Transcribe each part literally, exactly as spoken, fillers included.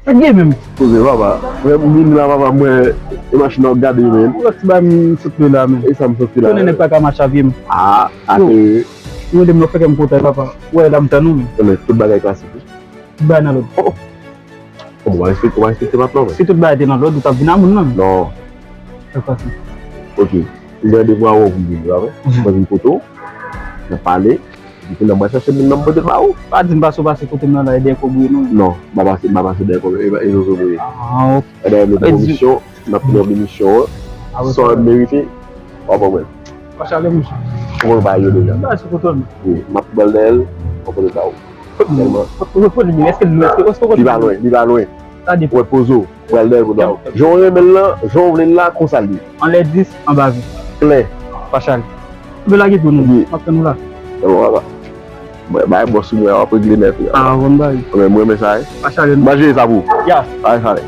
Sa k gen menm? Poze papa. Mwen m vin la papa, mwen e machin nan gade men. Ou lòt ti bagay m sot li la men. E sa m sot li la. Konnen nèg pa ka mache a pye m. Ah, atè. Ou rele m nan fè kè m kontan papa. Ou wè la m tann ou men. Men tout bagay klasik wi. Tout bagay nan lòd. Oh, oh. Ou pa respekte, ou pa respekte patnè w men. Si tout bagay te nan lòd, ou t ap vin a moun nan. Non. Sa k pase? Ok. M gen randevou avè w pou m vini, pa vre? Mwen vin kote w, n ap pale, epi kounye a m pral chache moun nan m pote l ba ou. Pa di m pase w pase kote m nan la e dèyè kò bouye non. Non, m pa pase, m pa pase dèyè kò, e, e zozo bouye. Ah, ok. E dayè nou te komisyon, n ap fini komisyon an, san w merite, w ap pran mwen. Pachale mouche. Ou konn bagay yo deja. Ba sou kote w. Wi, m ap pran l dèyè l, w ap pote l ba ou. Tèlman. Kote li, èske l lwen, èske, èske kote li? Li pa lwen, li pa lwen. Sa depann. Ou wè poze w. Pral dèyè l pou dwa w. Jan w renmen l lan, jan w vle l la, konsa l ye. Anlè dis, anba ven. Klè. Pa chale. Ou vle lage tou non. M ap tann ou la. Se bon, papa. Mwen, bay bòs ou mwen, w ap regle nèt ou. Ah, bon bay. Mwen, mwen renmen sa, wi. Pa chale non. Manje sa pou ou. Ya. Pa chale.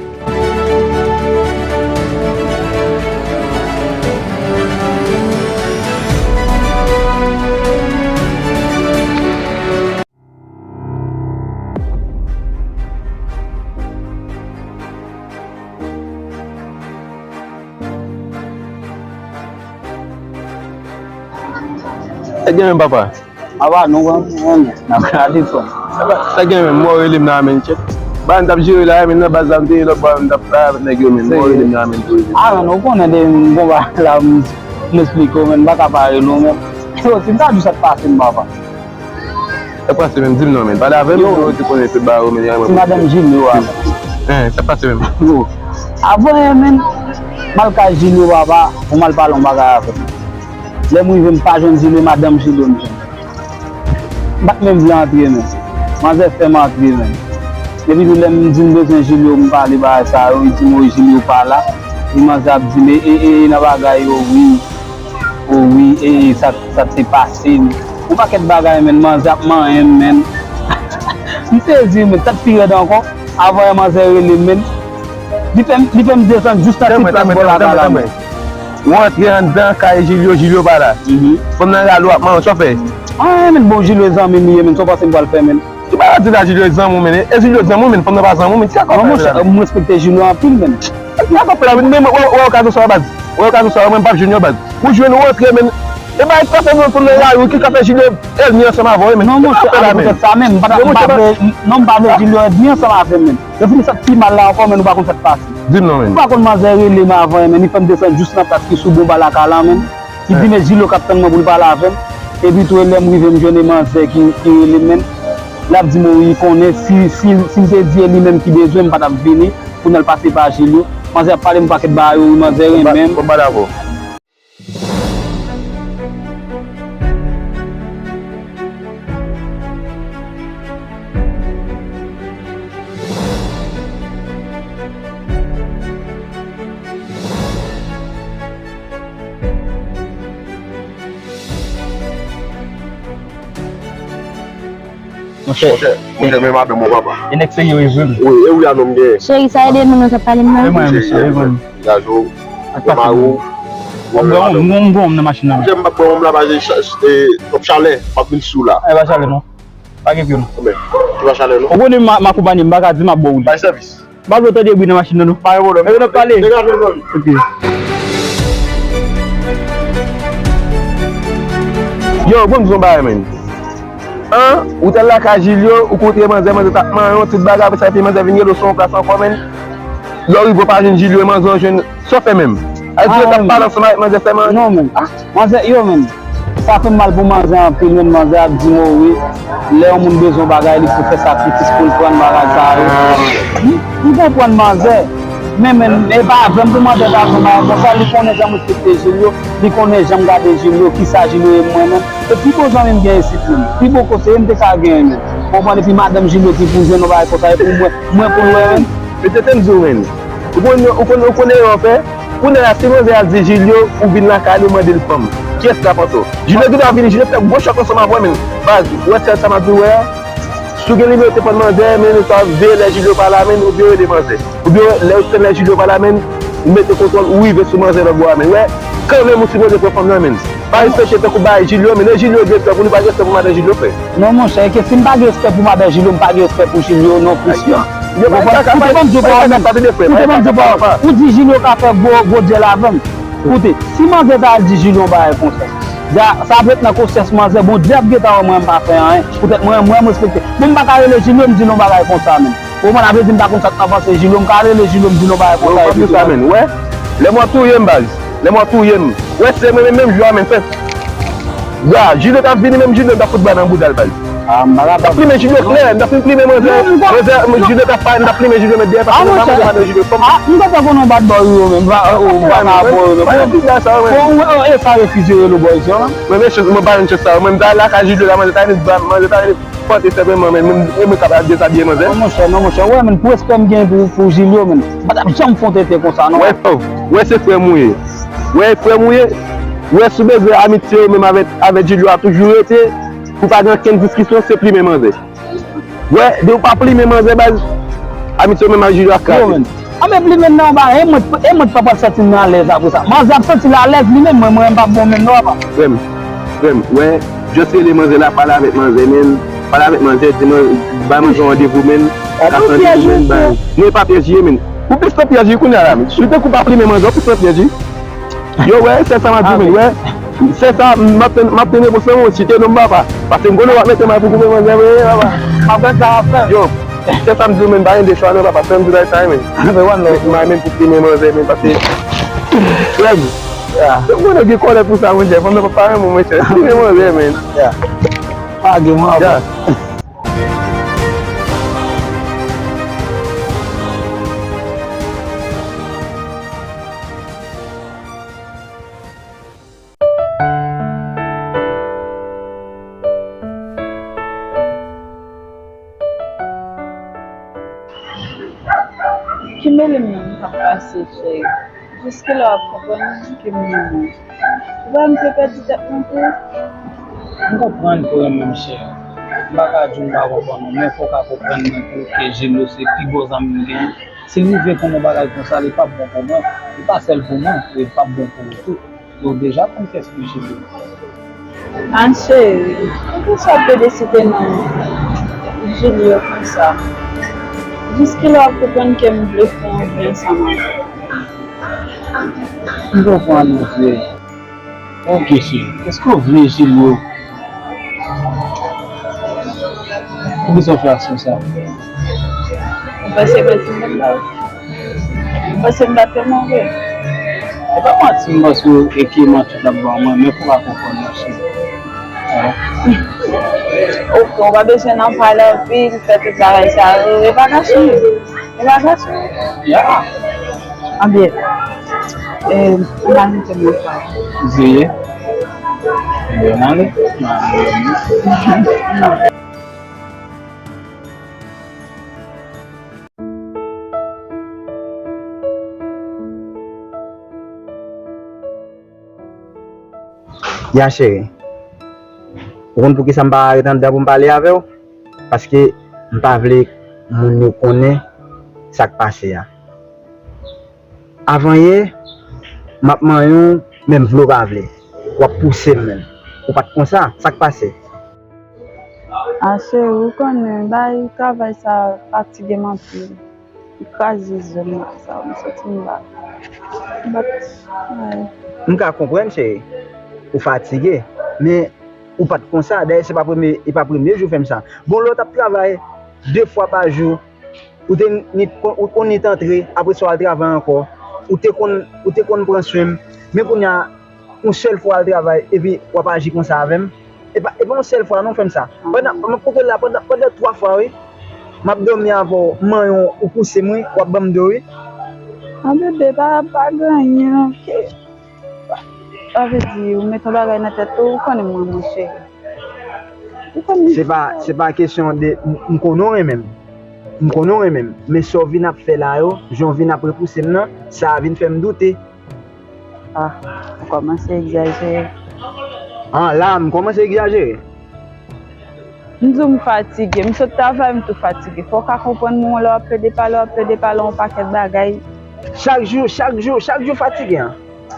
Sa gen menm papa? Papa, nou wè, n ap gade sa. Sa gen menm, mwen rele m nan men chèt. Ba, n t ap jere la, men nan baz la, m te ye lòt bò, m t ap travay avèk nèg yo, men mwen rele m nan men tou. Ah, non, ou konnen de m gon bagay la, m, m esplike w, men m pa ka pa rele w, men. Yo, si m ta di w sa k pase m, papa. Sa k pase menm, di m non, men. Pale avè m, yo, ou te konnen tout bagay, men. Ti madanm Jilyo a. Hein, sa k pase menm? Yo. Avan yè, men, m al kay Jilyo, papa, pou m al pale yon bagay avè l. Lè m rive, m pa jwenn Jilyo, madanm Jilyo m jwenn. M pa t menm vle antre, men. Manzè fè m antre, men. Epi tou, lè m di m bezwen Jilyo, m pale bagay sa yo, li di m, wi, Jilyo pa la. Epi manzè ap di m, e, e, e, nan bagay yo, wi. O wi, e, e, sa, sa te pase m. Yon pakèt bagay, men, manzè ap manyen m, men. M sezi, men, tèt pi rèd ankò. Avan yè manzè rele m, men. Li fè m, li fè m desann jis nan ti plas bò lakay la, men. Ou antre anndan kay Jilyo, Jilyo pa la. Fanm nan rale w ap manyen w, sa w fè? Ah, men bon, Jilyo zanmi m li ye, men, sa w panse m pral fè, men? Ki bagay di la, Jilyo zanmi w, men? E Jilyo zanmi w, men, fanm nan pa zanmi w, men, ki sa k ap fè la? Non, monchè, m respekte Jilyo anpil, men. Ki sa k ap fè la, men, men, wè, wè, okazo sa yo, baz. Wè, okazo sa yo, mwen, m p ap jwenn yo, baz. Ou jwenn, ou antre, men. E bagay k ap fè nou konn nan lari, ki k ap fè Jilyo ènmi ansanm avè w, men. Non, monchè, a poutèt sa menm, m pa ta, m pa vle, non, m pa vle Jilyo ènmi ansanm avè m, men. Yo fini sa k pi mal la ankò, men nou pa konn sa k pase. Di m non, men. Ou pa konn manzè rele m avan, men li fè m desann jis nan plas ki sou bon ba lakay la, men. Li di, men Jilyo k ap tann mwen pou l pale avè m. Epi tou, lè m rive, m jwenn e manzè ki, ki rele m, men. L ap di m, wi, li konnen, si, si, si m te di e li menm ki bezwen m, m pa t ap vini pou n al pase pa Jilyo. Manzè ap pale m pakèt bagay, wi, manzè renmen m. Bon, m pa dakò. Monchè, monchè, men madanm ou papa. E nèg serye wi vre. Wi, e wi a non m gen. Cheri, sa ede nou, nou t ap pale m nan. E mwen, mesye, e mwen. Gazo, mari w. M ap bwè yon, m gon, m gon nan machin nan. Monchè, m p ap bwè yon la, paske w ap chalè, m ap vin sou la. E pa chalè non. Pa gen pwoblèm. Ou pa chalè non. Ou konnen m, m akonpanye, m pa ka di m ap bwè w li. Bay sèvis. M pa vle w tande bri nan machin nan non. Pa gen pwoblèm. Men nou pale. Degaje w zanmi. Ok. Yo, bon, m di w yon bagay, men. An, ou t al lakay Jilyo, ou kontre manzè, manzè t ap manyen w, tout bagay, apre sa, epi manzè vin rele w sou yon plas ankò, men. Lè w rive, w pa jwenn Jilyo, e manzè w jwenn, sa w fè menm? Al di yo t ap pale ansanm avèk manzè sèlman. Non, men. Manzè, yo, men. Sa fè m mal pou manzè anpil, men. Manzè ap di m, o wi, lè yon moun bezwen yon bagay, li pou fè sakrifis pou l pran bagay sa yo. M, m konprann manzè. Men, men, e pa avè m pou manzè ta fè bagay konsa, li konnen jan m respekte Jilyo, li konnen jan m gade Jilyo, kisa Jilyo ye pou mwen menm. Se pi bon zanmi m gen isit menm. Pi bon konseye m te ka genyen menm. Konprann, epi madanm Jilyo ki pou jwenn yon bagay konsa, e pou mwen, mwen pou l wè menm. Men tete m di w menm. Ou konn, ou konn, ou konnen yo anfè? Kounye a, si manzè a di Jilyo, ou vin lakay li, ou mande l fanm. Kiyès k ap panse w? Jilyo gendwa vini, Jilyo fè gwo chòk ansanm avè w menm. Baz, ou wè sèl sa m ap di w wè a? Si w gen nimewo telefòn manzè, men swa veye lè Jilyo pa la, men, oubyen rele manzè. Oubyen lè w tann lè Jilyo pa la, men, ou mete kontwòl, ou rive sou manzè lòt bò a, men. Wè, kanmenm ou sipoze pran fanm nan, men. Pa respekte tankou bagay Jilyo, men. E Jilyo gen respè pou li, pa gen respè pou madan Jilyo, frè. Non, monchè, e ke si m pa gen respè pou madan Jilyo, m pa gen respè pou Jilyo non plis, non. Yo pa ka, pa ka, pa ka, pa ka, pa ka, pa ka. Koute, ban m di w pawòl. Ou di Julio ka fè gwo, gwo dyèl avè m. Koute, si manzè ta al di Julio yon bagay konsa, dja, sa ap ret nan konsyans manzè, Bondye ap gentan wè mwen, m pa fè anyen. Poutèt mwen, mwen, m respekte. Bon, m pa ka rele Julio, m di l yon bagay konsa, menm. Ou konprann, sa vle di m pa konn sa k nan panse Julio, m ka rele Julio, m di l yon bagay konsa, epi tou. Yo pa fè sa, menm, wè. Lè mò touye m, baz. Lè mò touye m. Wè, se mwen menm, menm jou a, menm fè. Ya, Julio t ap vini, menm Julio t ap fout bal nan bouda l, baz. Ah, m pa kapab. M t ap plimen Julio klè, m t ap fin plimen manzè. Non, m konn, manzè, non. Julio t ap pale, m t ap plimen Julio, men dèyè, paske mwen pa manzè, pa nan Julio. Ah, monchè. Ah, m kontan konnen w bat bòy ou menm, pa, ou pa ka bòy ou menm. Mwen, mwen, mwen, mwen, e sa refizye rele bòy sa. Mwen, mwen, mwen pa jwenn chans sa, mwen, m ta lakay Julio la, manzè ta vin, manzè ta vin. Fòte senpleman, men, men, men, men kapab dezabiye manzè. Non, monchè, non, monchè. Wè, men, pou respè m gen pou, pou Julio, men, m pa t ap janm fè yon tenten konsa, non. Wè, frè, wè, se frè m ou ye. Wè, frè m ou ye. Wè, si w bezwen amitye ou menm avèk, avèk Julio a toujou rete, pou pa gen okenn diskisyon, se plimen manzè. Wè, depi w pa plimen manzè, baz, amitye ou menm ak Julio a kraze. Yo, men. Anben plimen nan anba, e mwen, e mwen pa pral santi m alèz apre sa. Manzè ap santi l alèz li menm, mwen, mwen m p ap bon menm non, papa. Frè m, frè m, wè, just rele manzè la, pale avèk manzè, men, pale avèk manzè, di man-, bay manzè yon randevou, men, ka santi pou men, bay. Non, e pa pyèj li ye, men. Ou plis nan pyèj li kounye a la, men. Si w te kou pa plimen manzè, ou plis nan pyèj li. Yo, wè, se sa m ap di, men, wè. Se sa, m ap tann, m ap tann repons lan, mwen, si te non m papa. Paske m konnen w ap mete may pou koupe manzè, men, papa. M ap tann sa w ap fè. Yo, se sa m di w, men, pa gen de chwa, non, papa. Fè m di bagay sa, men. Mete may, men, pou plimen manzè, men, paske, frè m, yo konnen gen kòlè pou sa, monchè. Fanm nan pa renmen, monchè. Plimen manzè, men. Pa gen, mwen, papa. Ki mele m nan m t ap pase, cheri? Jiskilè w ap konprann ke m renmen w? Ou pa wè m te pèdi tèt mwen tou? M konprann ke w renmen m, cheri. M pa ka di w m pa konprann ou, men fò w ka konprann mwen tou ke Julio se pi gwo zanmi m genyen. Si l rive konn yon bagay konsa, li p ap bon pou mwen. Li pa sèl pou mwen, li p ap bon pou ou tou. Ou deja konn kiyès ki Julio. Ann cheri, poukisa w te deside nan Julio konsa? Jiskilè w ap konprann ke m vle fè yon vi ansanm avè w? M konprann ou vle. Ok, cheri. Èske w vle Julio? Poukisa w fè aksyon sa? Ou panse m ap di m ba w? Ou panse m pa te move? E pa manti, m panse w e ke manti w t ap ba mwen, men pou w ka konprann mwen, cheri. Wi. Ok, ou pa bezwen nan pale anpil, fè tout bagay sa yo. E pa gason. E pa gason. Ya. Anbyen, e, m pa mete mwen fwa. Veye. Ebyen, n ale. N ale. Ya cheri, ou konn poukisa m pa ret anndan pou m pale avè w? Paske m pa vle moun yo konnen sa k pase a. Avan yè, m ap manyen w, men m vle w pa vle. W ap pouse m menm. Ou pa t konsa, sa k pase? A cheri, ou konnen, bay travay sa fatige m anpil. Li kraze zo m konsa, m santi m pa, m pa t, ay. M ka konprann, cheri, ou fatige, men ou pa t konsa. Dayè, se pa premye, e pa premye jou w fè m sa. Bon, lè w t ap travay de fwa pa jou, ou te nit, ou, ou nit antre, apre sa w al travay ankò. Ou te konn, ou te konn pran swen m. Men kounye a, yon sèl fwa w al travay, epi w ap aji konsa avè m. E pa, e pa yon sèl fwa non w fè m sa. Pandan, m ap konte la, pandan, pandan twa fwa, wi. M ap dòmi avè w, m manyen w, ou pouse m, wi, w ap ban m do, wi. An bebe, pa, pa gen anyen, ok. Sa vle di, ou met yon bagay nan tèt ou, ou konnen m renmen w, cheri. Ou konnen. Se pa, se pa kesyon de, m, m konnen w renmen m. M konnen w renmen m. Men sa w vin ap fè la yo, jan w vin ap repouse m nan, sa a vin fè m doute. Ah, ou kòmanse egzajere. Ah, la, m kòmanse egzajere. M di w m fatige, m sot travay, m tou fatige. Fò w ka konprann mwen, lè w ap plede pale, w ap plede pale yon pakèt bagay. Chak jou, chak jou, chak jou fatige, an.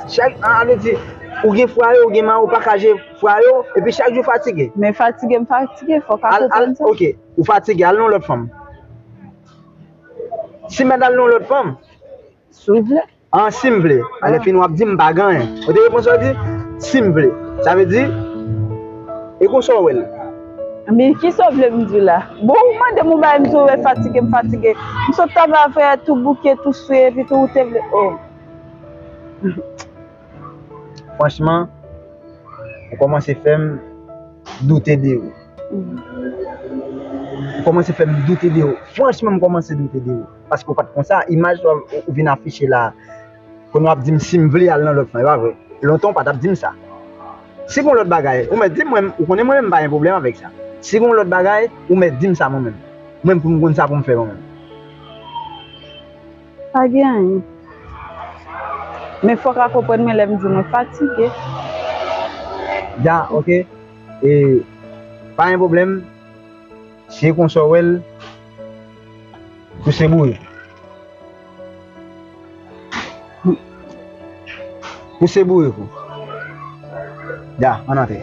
Chak, an, sa vle di, ou gen fwa yo, ou gen mari, ou pa ka jere fwa yo, epi chak jou fatige. Men fatige, m fatige, fò w ka konprann sa. Al, al, ok, ou fatige, al nan lòt fanm. Si m mèt al nan yon lòt fanm? Si w vle. An, si m vle. Alè, fin w ap di m pa gen anyen. Ou te reponn sa w di? Si m vle. Sa vle di, e konsa w wè l. Men kisa w vle m di w la? Bon, ou mande m yon bagay, m di w wè fatige, m fatige. M sot travay, tou bouke, tou swe, epi tou ou te vle. Oh. Franchman, ou kòmanse fè m doute de ou. Ou kòmanse fè m doute de ou. Franchman, m kòmanse doute de ou. Paske ou pa t konsa, imaj sa w, ou vin afiche la. Kounye w ap di m si m vle al nan lòt fanm, e pa vre? Lontan ou pa t ap di m sa. Si gon lòt bagay, ou mèt di m, mwen, ou konnen mwen menm m pa gen pwoblèm avèk sa. Si gon lòt bagay, ou mèt di m sa mwen menm. Mwen menm pou m konn sa pou m fè mwen menm. Pa gen anyen. Men fòk a konprann mwen lè m di mwen fatige. Ya, ok. E pa gen pwoblèm. Si e konsa w wè l, pouse boure. Pouse boure pou. Ya, ann antre.